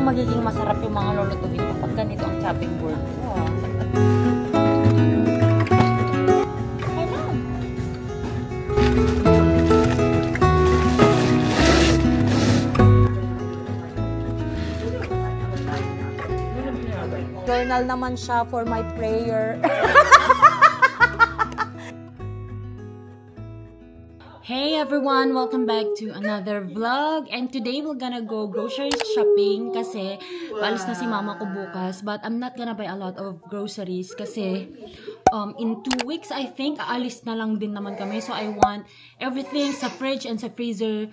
Mukhang magiging masarap yung mga lulutuin ko pag ganito ang chopping board. Wow. Journal naman siya for my prayer. Hey everyone! Welcome back to another vlog. And today we're gonna go grocery shopping kasi paalis na si mama ko bukas. But I'm not gonna buy a lot of groceries kasi in 2 weeks I think aalis na lang din naman kami. So I want everything sa fridge and sa freezer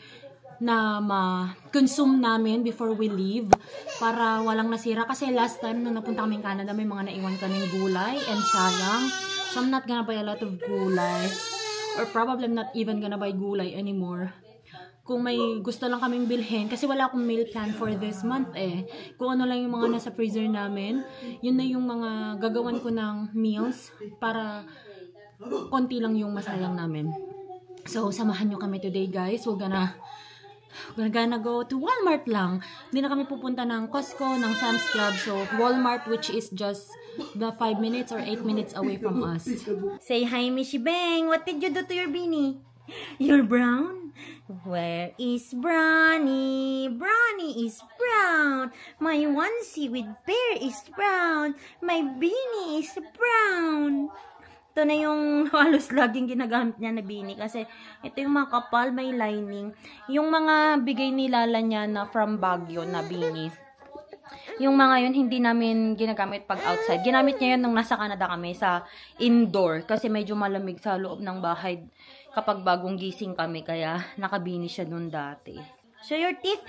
na ma-consume namin before we leave para walang nasira. Kasi last time nung napunta kami Canada may mga naiwan kaming gulay and sayang. So I'm not gonna buy a lot of gulay. Or probably I'm not even gonna buy gulay anymore. Kung may gusto lang kaming bilhin, kasi wala akong meal plan for this month eh. Kung ano lang yung mga nasa freezer namin, yun na yung mga gagawan ko ng meals para konti lang yung masayang namin. So, samahan nyo kami today guys. We're gonna go to Walmart lang. Hindi na kami pupunta ng Costco, ng Sam's Club. So, Walmart which is just the 5 minutes or 8 minutes away from us. Say hi, Mishi Bang. What did you do to your beanie? You're brown? Where is Brownie? Brownie is brown. My onesie with bear is brown. My beanie is brown. Ito na yung halos laging ginagamit niya na beanie kasi ito yung mga kapal, may lining. Yung mga bigay ni Lala niya na from Baguio na beanie. Yung mga yun, hindi namin ginagamit pag outside. Ginamit niya yun nung nasa Canada kami sa indoor. Kasi medyo malamig sa loob ng bahay kapag bagong gising kami. Kaya nakabini siya nun dati. Show your teeth.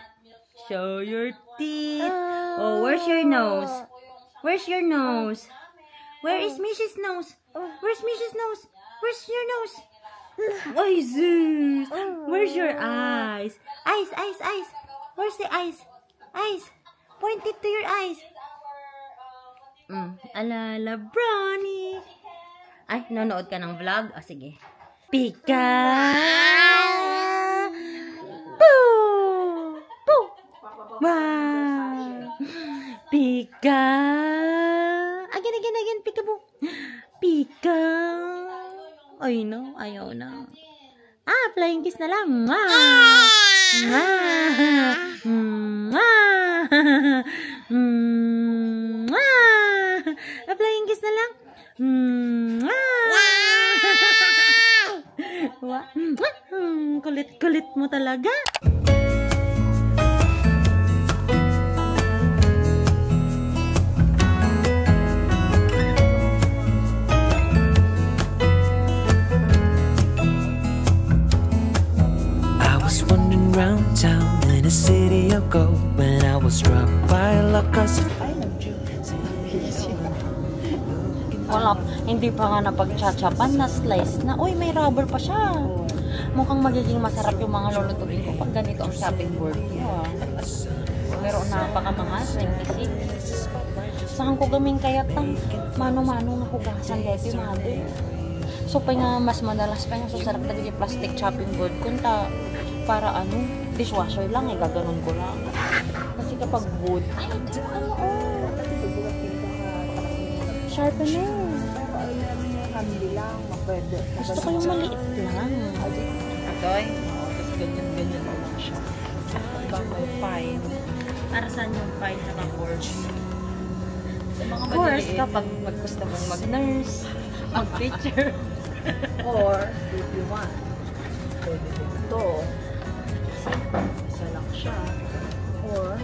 Show your teeth. Oh, where's your nose? Where's your nose? Where is Missy's nose? Where's Missy's nose? Where's your nose? Oh, Zeus. Where's your eyes? Eyes, eyes, eyes. Where's the eyes? Eyes. Point it to your eyes. Alala, Brownie. Ay, nanonood ka ng vlog? O, sige. Pika! Poo! Poo! Wow! Pika! Again, peekaboo. Pika! Ay, no. Ayaw na. Flying kiss na lang. Mwah! Mwah! Mwah! Flying kiss na lang. Kulit-kulit mo talaga. Round town in a city of gold when I was struck by luck cause I loved you. Wala, hindi pa nga napagchachapan na slice na. Uy, may rubber pa siya. Mukhang magiging masarap yung mga lulutuin ko pag ganito ang chopping board. Yeah. Pero napakamahal, 26. Saan ko gaming kayat ng mano-mano na hugasan dito yung mga so, pa nga mas madalas pa yung susarap na yung plastic chopping board kunta para dishwasher lang gaganon ko lang. Kasi kapag wood, ay, sharpener. Gusto ko yung maliit lang. Okay? Kasi ganyan lang siya. Ibang may fine. Para saan yung fine sa board? Of course, kapag gusto mong mag-nurse, mag-teacher, or if you want, pwede ito. Isa lang siya. Or,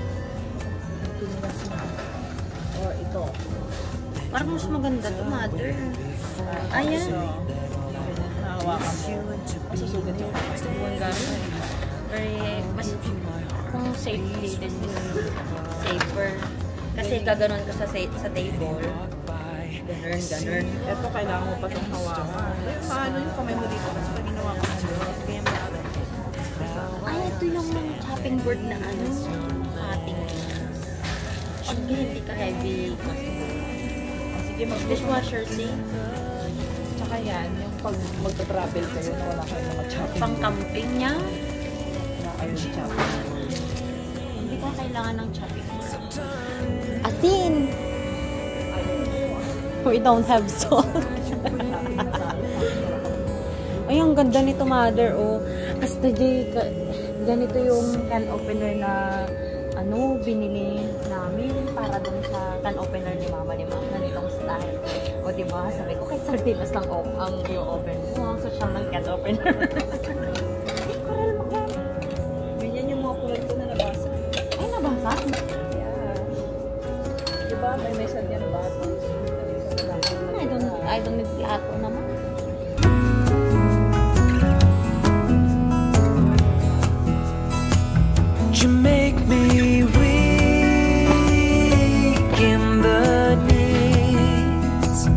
tinigas na. Or ito. Parang mas maganda ito, mother. Ayan. Hawakan mo. Masusugat yung buwan gano'n. Mas kung safely, then safer. Kasi gaganon ka sa table. Ganun. Ito kailangan mo pa itong hawakan. Paano yung kamay mo dito? Kasi pag ginawa ko na kaya mo ay, ito yung chopping board na cutting. Pag hindi ka heavy. sige, dishwasher safe. Tsaka yan, yung pag magta-travel kayo na wala kayo mga chopping. Pang-camping niya. Wala kayong chopping. Hindi ko kailangan ng chopping board. We don't have salt. Ay, ang ganda nito, mother, oh. Hasta ganito yung can opener na binili namin para dun sa can opener ni mama ganitong style. O, diba? Sabi ko, kahit sardinas lang ang yung open mo. Ang social ng can opener. Ganyan yung mga kulay ko na nabasa. Ay, nabasa? Yeah. Diba? May message yan bato. I don't need plato naman. You make me weak in the knees,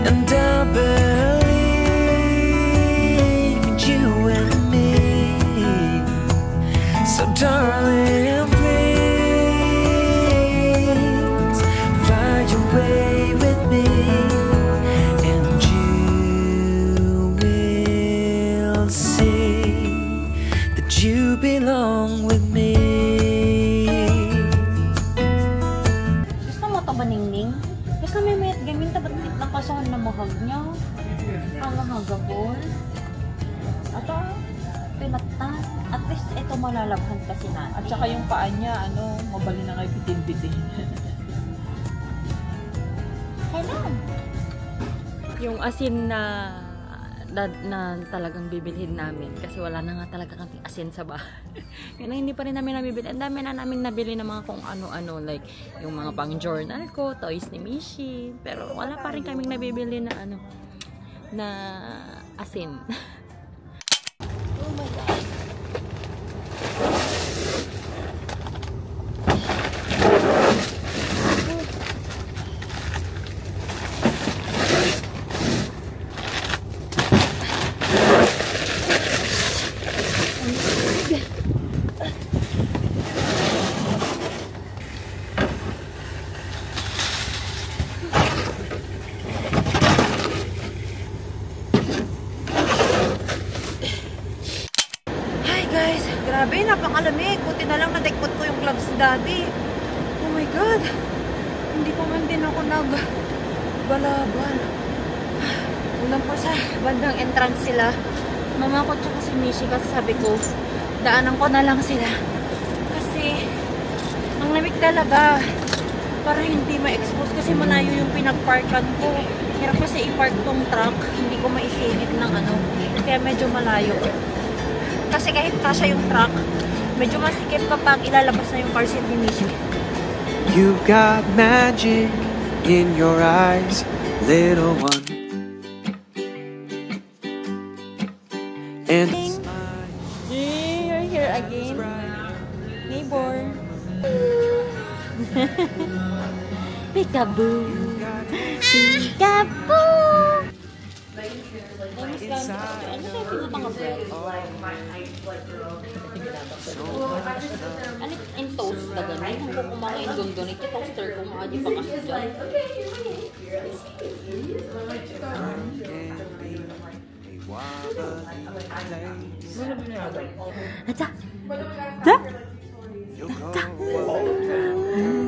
and I believe in you and me. So darling, please fly away with me, and you will see that you belong with me. Kami may gamin tabat nakasohan na mahag niya. Ang mahagabol. Ato, pinatan. At least ito malalabhan kasi na. At saka yung paa niya, mabali na kayo bitin-bitin. Kailan? Yung asin na talagang bibilhin namin kasi wala na nga talaga kanting asin sa bahay. Kaya hindi pa rin namin nabibili. Ang dami na namin nabili ng mga kung ano-ano, like yung mga pang journal ko, toys ni Mishi, pero wala pa rin kaming nabibili na na asin. Oh my God. Grabe, napakalamig. Buti na lang natikot ko yung gloves ni Daddy. Oh my God. Hindi ko man din ako nag-balabal. Ulang po sa bandang entrance sila. Mama ko tsaka si Mishi kasi sabi ko, daanan ko na lang sila. Kasi, ang lamig talaga. Para hindi ma-expose kasi malayo yung pinag-parkan ko. Hirap kasi i-park tong truck. Hindi ko maisilip ng Kaya medyo malayo. Kasi kahit kasya yung truck, medyo masikip kapag ilalabas na yung car seat ni Mishi. You've got magic in your eyes, little one. And You're here again, neighbor. Peekaboo, peekaboo. Ano in toast na gano'n? Kung ko kumain doon ito toaster ko mga di pa kasi dyan. Acha! Acha!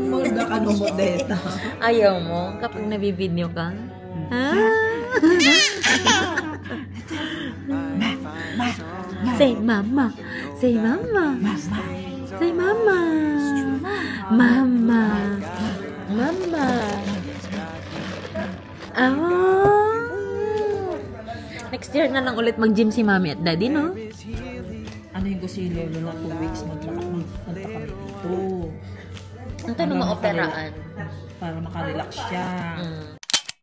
Magda ka nung modeta. Ayaw mo kapag nabibidyo ka? Ha? Say mama. Say mama. Say mama. Mama. Mama. Oh. Next year na lang ulit mag-gym si Mami at Daddy, no? Ano yung gusto yung lolo na 2 weeks magpunta kami dito. Ang tanong ma-operaan. Para makarelax siya.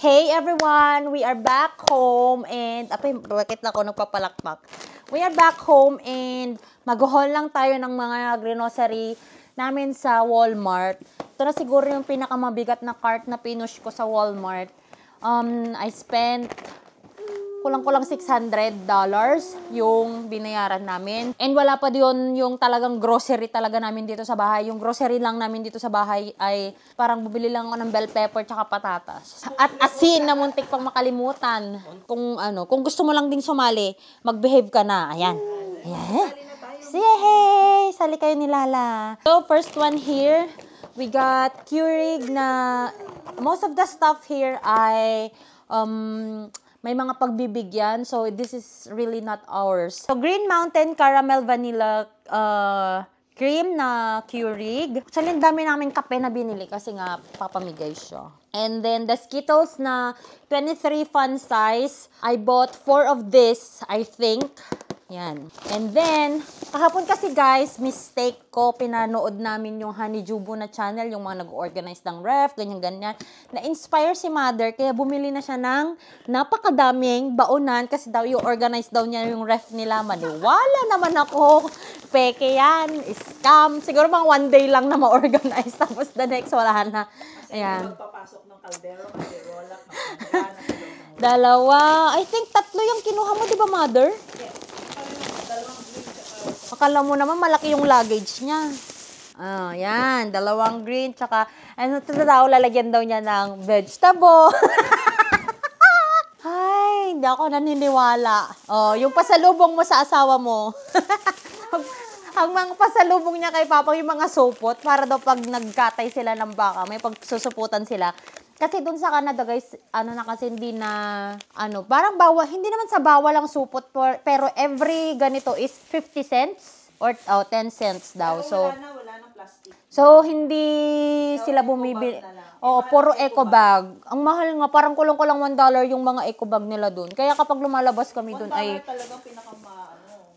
Hey everyone! We are back home and... bakit ako nagpapalakpak? We are back home and mag-haul lang tayo ng mga grocery namin sa Walmart. Ito na siguro yung pinakamabigat na cart na pinush ko sa Walmart. I spent kulang-kulang $600 yung binayaran namin. And wala pa diyon yung talagang grocery talaga namin dito sa bahay. Yung grocery lang namin dito sa bahay ay parang bubili lang ako ng bell pepper tsaka patatas. At asin na muntik pang makalimutan. Kung gusto mo lang ding sumali, mag-behave ka na. Ayan. Ayan. Say hey! Sali kayo ni Lala. So, first one here, we got Keurig na most of the stuff here ay may mga pagbibigyan. So, this is really not ours. So, Green Mountain Caramel Vanilla cream na Keurig. Actually, ang dami namin kape na binili kasi nga papamigay siya. And then, the Skittles na 23 fun size. I bought 4 of this, I think. Yan. And then, kahapon kasi guys, mistake ko, pinanood namin yung Honey Jubo na channel, yung mga nag-organize ng ref, ganyan-ganyan. Na-inspire si mother, kaya bumili na siya ng napakadaming baonan kasi daw i-organize daw niya yung ref nila. Maniwala naman ako. Peke yan. Scam. Siguro mga 1 day lang na ma-organize. Tapos the next, wala na. Ayan. Magpapasok ng kaldero kasi roll up. Dalawa. I think 3 yung kinuha mo, di ba, mother? Yes. Akala mo naman malaki yung luggage niya. Ah, yan. 2 green, tsaka, ano ito daw, lalagyan daw niya ng vegetable. Ay, hindi ako naniniwala. Oh, yung pasalubong mo sa asawa mo. Ang mga pasalubong niya kay Papa, yung mga supot, para daw pag nagkatay sila ng baka, may pagsusuputan sila. Kasi doon sa Canada, guys, ano na kasi hindi na, parang bawal, hindi naman sa bawal ang supot, pero every ganito is 50 cents or 10 cents daw. So, wala nang plastic. So, hindi sila bumibili. Oo, puro eco bag. Ang mahal nga, parang kulong-kulang $1 yung mga eco bag nila doon. Kaya kapag lumalabas kami doon ay... $1 talagang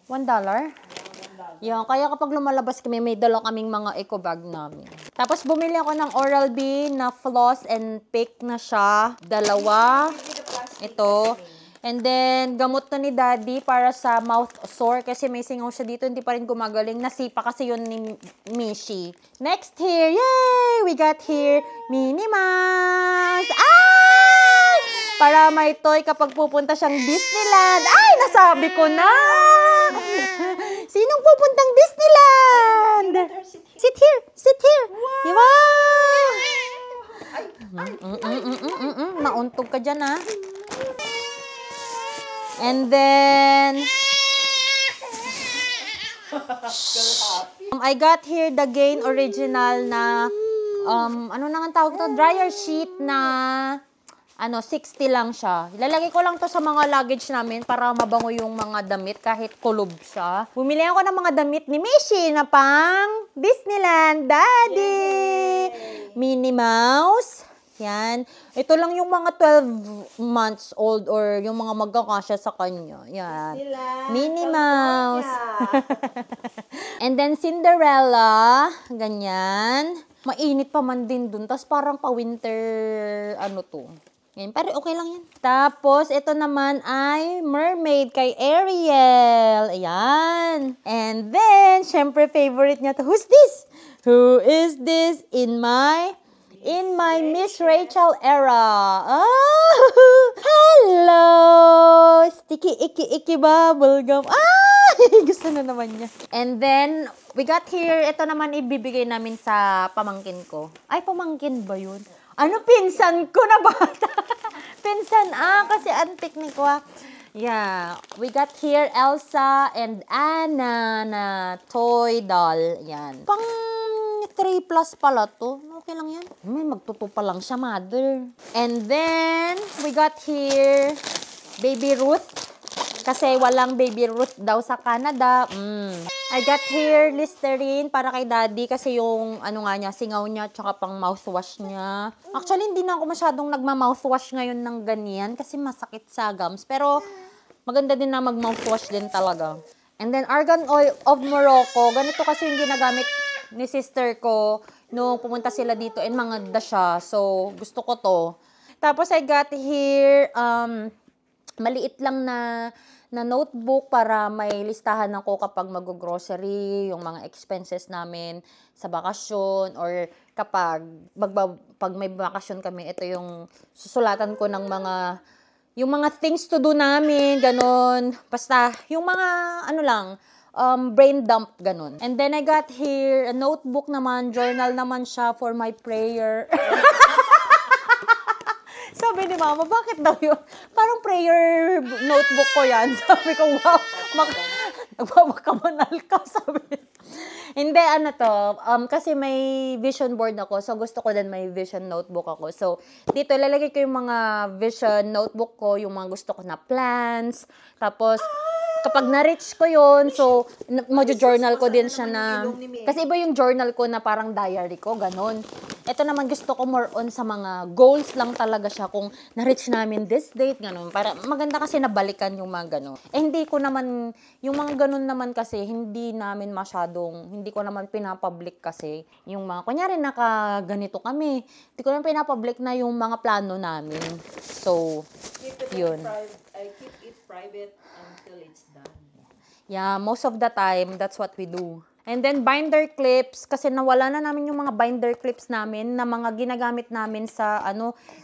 $1? Yan, kaya kapag lumalabas kami, may dala kaming mga eco bag namin. Tapos bumili ako ng Oral-B na floss and pick na siya. 2. Ito. And then, gamot to ni Daddy para sa mouth sore kasi may singaw siya dito, hindi pa rin gumagaling. Nasipa kasi yun ni Mishi. Next here, yay! We got here, Minnie Mouse! Ay! Para may toy kapag pupunta siyang Disneyland. Ay, nasabi ko na! Sinong pupuntang Disneyland? Sit here! Sit here! Wow! Mauntog ka dyan, ha? And then, I got here the Gain original na, ano na nga tawag to? Dryer sheet na, 60 lang siya. Ilalagay ko lang to sa mga luggage namin para mabango yung mga damit kahit kulob siya. Bumili ako ng mga damit ni Mishi na pang Disneyland Daddy! Yay! Minnie Mouse. Yan. Ito lang yung mga 12 months old or yung mga magkakasya sa kanya. Yan. Minnie Mouse. And then Cinderella. Ganyan. Mainit pa man din dun. Tapos parang pa-winter, to. Yan. Pero okay lang yan. Tapos, ito naman ay Mermaid kay Ariel. Ayan. And then, syempre, favorite niya to. Who's this? Who is this in my Miss Rachel era? Oh, hello! Sticky, icky bubblegum. Gusto na naman niya. And then, we got here, ito naman ibibigay namin sa pamangkin ko. Ay, pamangkin ba yun? Pinsan ko na bata. Pinsan, kasi antik ni ko. Yeah, we got here Elsa and Anna na toy doll. Yan. Pang 3 plus pala to. Okay lang yan. May magtuto pa lang siya, mother. And then, we got here Baby Ruth. Kasi walang Baby Ruth daw sa Canada. I got here Listerine para kay Daddy kasi yung singaw niya tsaka pang mouthwash niya. Actually, hindi na ako masyadong nagma-mouthwash ngayon ng ganyan kasi masakit sa gums. Pero maganda din na mag-mouthwash din talaga. And then, Argan Oil of Morocco. Ganito kasi yung ginagamit ni sister ko nung pumunta sila dito and mga dasha. So, gusto ko to. Tapos, I got here maliit lang na notebook para may listahan ako kapag mag-grocery, yung mga expenses namin sa bakasyon or kapag pag may bakasyon kami, ito yung susulatan ko ng yung mga things to do namin, ganon. Basta, yung mga, brain dump, ganon. And then I got here a notebook naman, journal naman siya for my prayer. Sabi ni Mama, bakit daw yun? Parang prayer notebook ko yan. Sabi ko, wow, magpapakamanal ka, sabi. Hindi, ano to, kasi may vision board ako, so gusto ko din may vision notebook ako. So, dito ilalagay ko yung mga vision notebook ko, yung mga gusto ko na plans, tapos, kapag na-reach ko yun, so, mag-journal ko din siya na, kasi iba yung journal ko na parang diary ko, ganun. Ito naman gusto ko more on sa mga goals lang talaga siya, kung na-reach namin this date, ganun. Para maganda kasi nabalikan yung mga ganun. Hindi ko naman, yung mga ganun naman kasi, hindi ko naman pinapublic kasi, yung mga, kunyari naka-ganito kami, hindi ko naman pinapublic na yung mga plano namin. So, yun. I keep it private until it's done. Yeah, most of the time, that's what we do. And then, binder clips, kasi nawala na namin yung mga binder clips namin na mga ginagamit namin sa,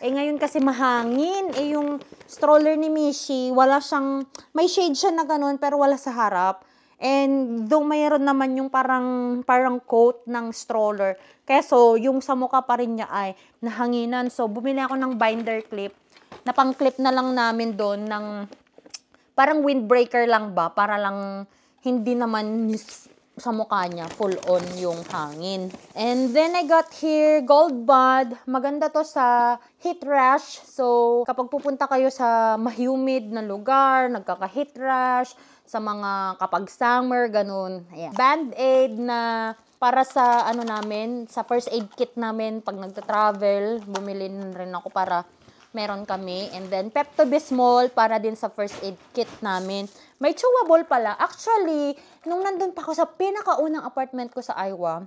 ngayon kasi mahangin, yung stroller ni Mishi, wala siyang, may shade siya na ganun, pero wala sa harap. And, though mayroon naman yung parang coat ng stroller, keso, yung sa mukha pa rin niya ay nahanginan. So, bumili ako ng binder clip, na pang-clip na lang namin doon ng, parang windbreaker lang ba, para lang hindi naman sa mukha niya full on yung hangin. And then I got here Gold Bond. Maganda to sa heat rash. So kapag pupunta kayo sa humid na lugar, nagkaka-heat rash, sa mga kapag summer, ganun. Ayan. Band-aid na para sa namin, sa first aid kit namin pag nagta-travel, bumili rin ako para meron kami. And then, Pepto-Bismol para din sa first aid kit namin. May chewable pala. Actually, nung nandun pa ako sa pinakaunang apartment ko sa Iowa,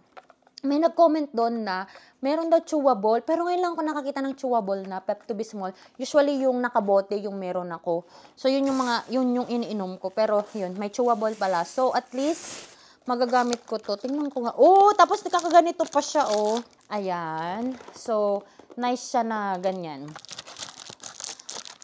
may nag-comment doon na meron daw chewable. Pero ngayon lang ako nakakita ng chewable na Pepto-Bismol. Usually, yung nakabote, yung meron ako. So, yun yung iniinom ko. Pero, yun, may chewable pala. So, at least, magagamit ko to. Tingnan ko nga. Oh, tapos nakakaganito pa siya, oh. Ayan. So, nice siya na ganyan.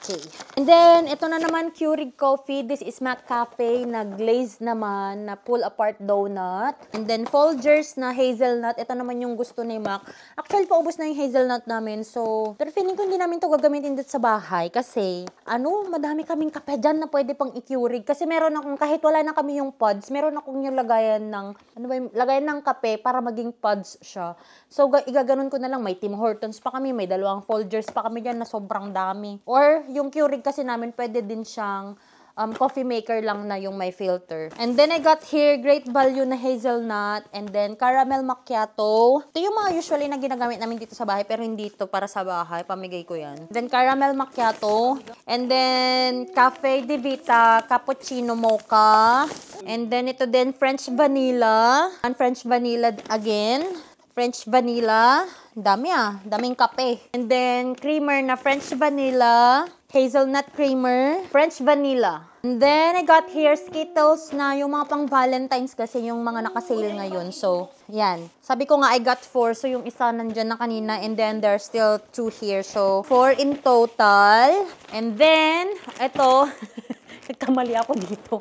Okay. And then, ito na naman, Keurig Coffee. This is McCafe na glazed naman, na pull-apart donut. And then, Folgers na hazelnut. Ito naman yung gusto ni Mac. Actually, paubos na yung hazelnut namin. So, pero feeling ko hindi namin to gagamitin dito sa bahay. Kasi, madami kaming kape dyan na pwede pang i-Keurig. Kasi meron akong, kahit wala na kami yung pods, meron akong yung lagayan ng, lagayan ng kape para maging pods siya. So, igaganon ko na lang. May Tim Hortons pa kami, may 2 Folgers pa kami dyan na sobrang dami. Or, yung Keurig kasi namin, pwede din siyang coffee maker lang na yung may filter. And then I got here Great Value na hazelnut, and then caramel macchiato. Ito yung mga usually na ginagamit namin dito sa bahay, pero hindi ito para sa bahay. Pamigay ko yan. Then caramel macchiato. And then Cafe de Vita cappuccino mocha. And then ito din French vanilla. And French vanilla again. French vanilla. Daming kape. And then creamer na French vanilla. Hazelnut creamer, French vanilla. And then, I got here Skittles na yung mga pang Valentine's kasi yung mga nakasale ngayon. So, yan. Sabi ko nga, I got 4. So, yung isa nandyan na kanina. And then, there's still 2 here. So, 4 in total. And then, eto, nagkamali ako dito.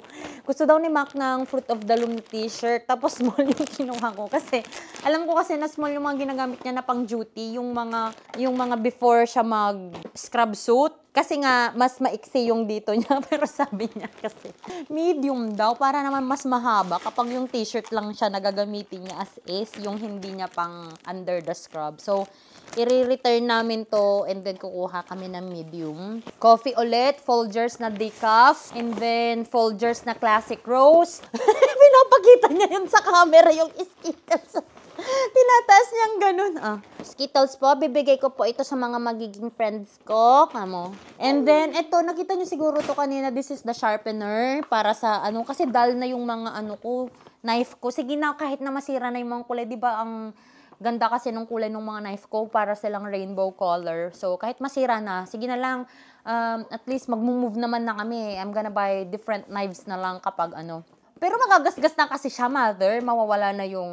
Gusto daw ni Mac ng Fruit of the Loom t-shirt. Tapos, small yung kinuha ko. Kasi, alam ko kasi na small yung mga ginagamit niya na pang duty. Yung mga before siya mag-scrub suit. Kasi nga, mas maiksi yung dito niya. Pero sabi niya kasi, medium daw. Para naman mas mahaba kapag yung t-shirt lang siya nagagamitin niya as is. Yung hindi niya pang under the scrub. So, i-return namin to and then kukuha kami ng medium. Coffee ulit. Folgers na decaf. And then, Folgers na classic roast. Pinapakita niya yun sa camera yung Skittles. Tinataas niyang ganun. Skittles po, bibigay ko po ito sa mga magiging friends ko. And then, ito, nakita niyo siguro to kanina. This is the sharpener. Para sa, kasi dull na yung mga, knife ko. Sige na, kahit na masira na yung mga kulay. Diba, ang ganda kasi nung kulay ng mga knife ko. Para silang rainbow color. So, kahit masira na, sige na lang. At least, mag-move naman na kami. I'm gonna buy different knives na lang kapag, Pero magagasgas na kasi siya, mother. Mawawala na yung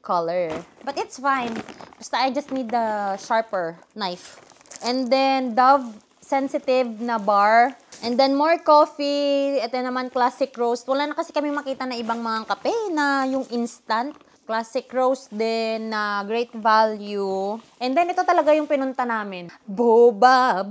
color. But it's fine. Basta I just need the sharper knife. And then, Dove sensitive na bar. And then, more coffee. Ito naman, classic roast. Wala na kasi kami makita na ibang mga kape na yung instant. Classic roast din na great value. And then, ito talaga yung pinunta namin. Boba,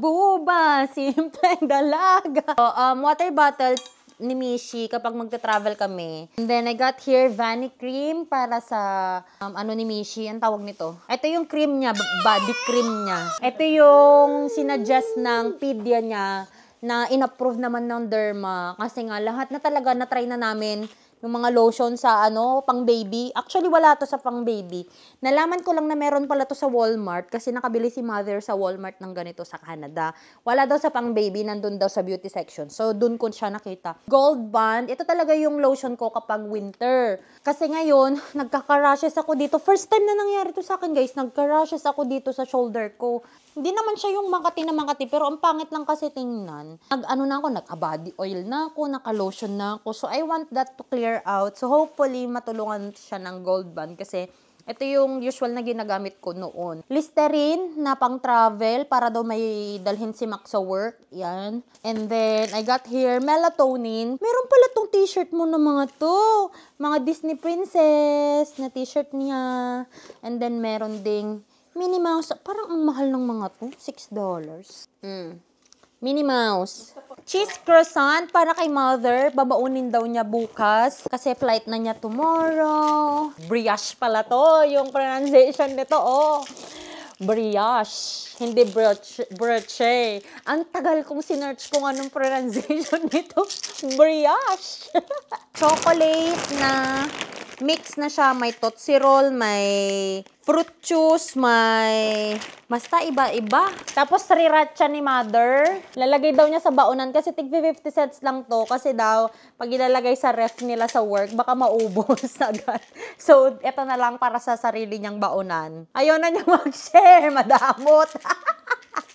simpleng dalaga. So, water bottle, ni Mishi kapag magta-travel kami. And then, I got here Vani cream para sa, ni Mishi. Ang tawag nito? Ito yung cream niya, body cream niya. Ito yung sinadjust ng pedia niya na in-approve naman ng Derma. Kasi nga, lahat na talaga na-try na namin yung mga lotion sa pang baby. Actually, wala to sa pang baby. Nalaman ko lang na meron pala to sa Walmart kasi nakabili si mother sa Walmart ng ganito sa Canada. Wala daw sa pang baby, nandun daw sa beauty section. So, dun ko siya nakita. Gold Bond, ito talaga yung lotion ko kapag winter. Kasi ngayon, nagkaka-rashes ako dito. First time na nangyari to sa akin, guys. Nagka-rashes ako dito sa shoulder ko. Hindi naman siya yung Makati na Makati, pero ang pangit lang kasi tingnan. Nag-body oil na ako, naka-lotion na ako. So, I want that to clear out. So, hopefully, matulungan siya ng Gold Bond kasi ito yung usual na ginagamit ko noon. Listerine na pang-travel para daw may dalhin si Max sa work. Yan. And then, I got here melatonin. Meron pala tong t-shirt mo na mga to. Mga Disney Princess na t-shirt niya. And then, meron ding Minnie Mouse. Parang ang mahal ng mga to. $6. Minnie Mouse. Cheese croissant para kay mother. Babaunin daw niya bukas. Kasi flight na niya tomorrow. Brioche pala to. Yung pronunciation nito, Brioche. Hindi broche. Ang tagal kong sinearch kung anong pronunciation nito. Brioche. Chocolate na mix na siya. May Tootsie Roll, may fruit juice, may basta iba-iba. Tapos sriracha ni mother. Lalagay daw niya sa baonan kasi tig 50 cents lang to. Kasi daw, pag ilalagay sa ref nila sa work, baka maubos agad. So, eto na lang para sa sarili niyang baonan. Ayaw na niya mag-share, madamot.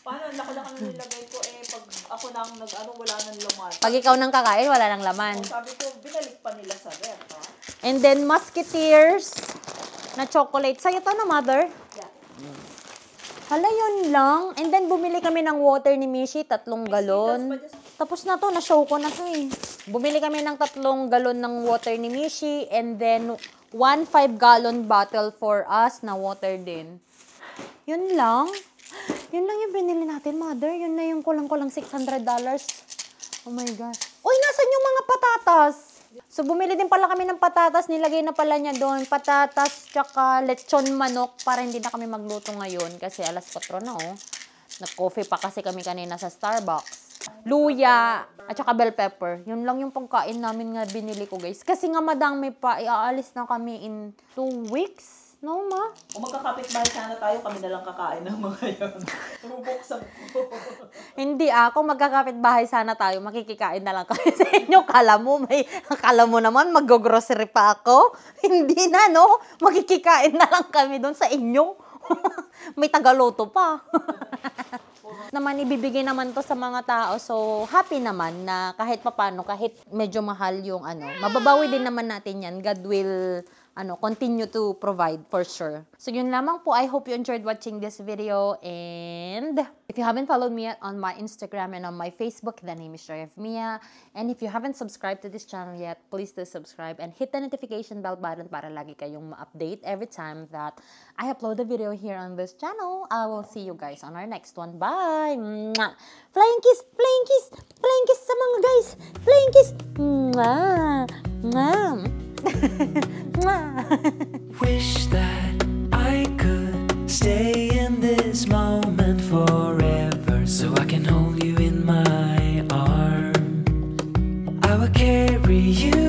Paano? Laki-laki na nilagay ko pag ako nang wala nang laman. Pag ikaw nang kakain, wala nang laman. Sabi ko, binalik pa nila sa ref, ha? And then, Musketeers na chocolate. Sa'yo to na, mother? Yeah. Hala, yun lang. And then, bumili kami ng water ni Mishi, 3 galon. Tapos na to, na-show ko na to Bumili kami ng 3 galon ng water ni Mishi, and then, 1 5-gallon bottle for us na water din. Yun lang. Yun lang yung binili natin, mother. Yun na yung kulang-kulang $600. Oh my gosh. Uy, nasan yung mga patatas? So, bumili din pala kami ng patatas. Nilagay na pala niya doon. Patatas, tsaka lechon manok para hindi na kami magluto ngayon. Kasi alas 4 na, Nag-coffee pa kasi kami kanina sa Starbucks. Luya, at saka bell pepper. Yun lang yung pangkain namin nga binili ko, guys. Kasi nga madami pa. Iaalis na kami in 2 weeks. No, ma? Kung magkakapit-bahay sana tayo, kami na lang kakain ng mga yun. Rubuksan ko. Hindi kung magkakapit-bahay sana tayo, makikikain na lang kami sa inyo. Kala mo naman, mag-grocery pa ako. Hindi na, no? Makikikain na lang kami doon sa inyo. May tagaloto pa. Naman, ibibigay naman to sa mga tao. So, happy naman na kahit papano, kahit medyo mahal yung mababawi din naman natin yan. God will continue to provide for sure. So, yun lamang po. I hope you enjoyed watching this video. And if you haven't followed me yet on my Instagram and on my Facebook, the name is Joy of Mia. And if you haven't subscribed to this channel yet, please do subscribe and hit the notification bell button para lagi kayong ma-update every time that I upload a video here on this channel. I will see you guys on our next one. Bye! Mwah! Flying kiss! Flying kiss! Flying kiss sa mga guys! Flying kiss! Mwah! Mwah! Wish that I could stay in this moment forever, so I can hold you in my arms. I will carry you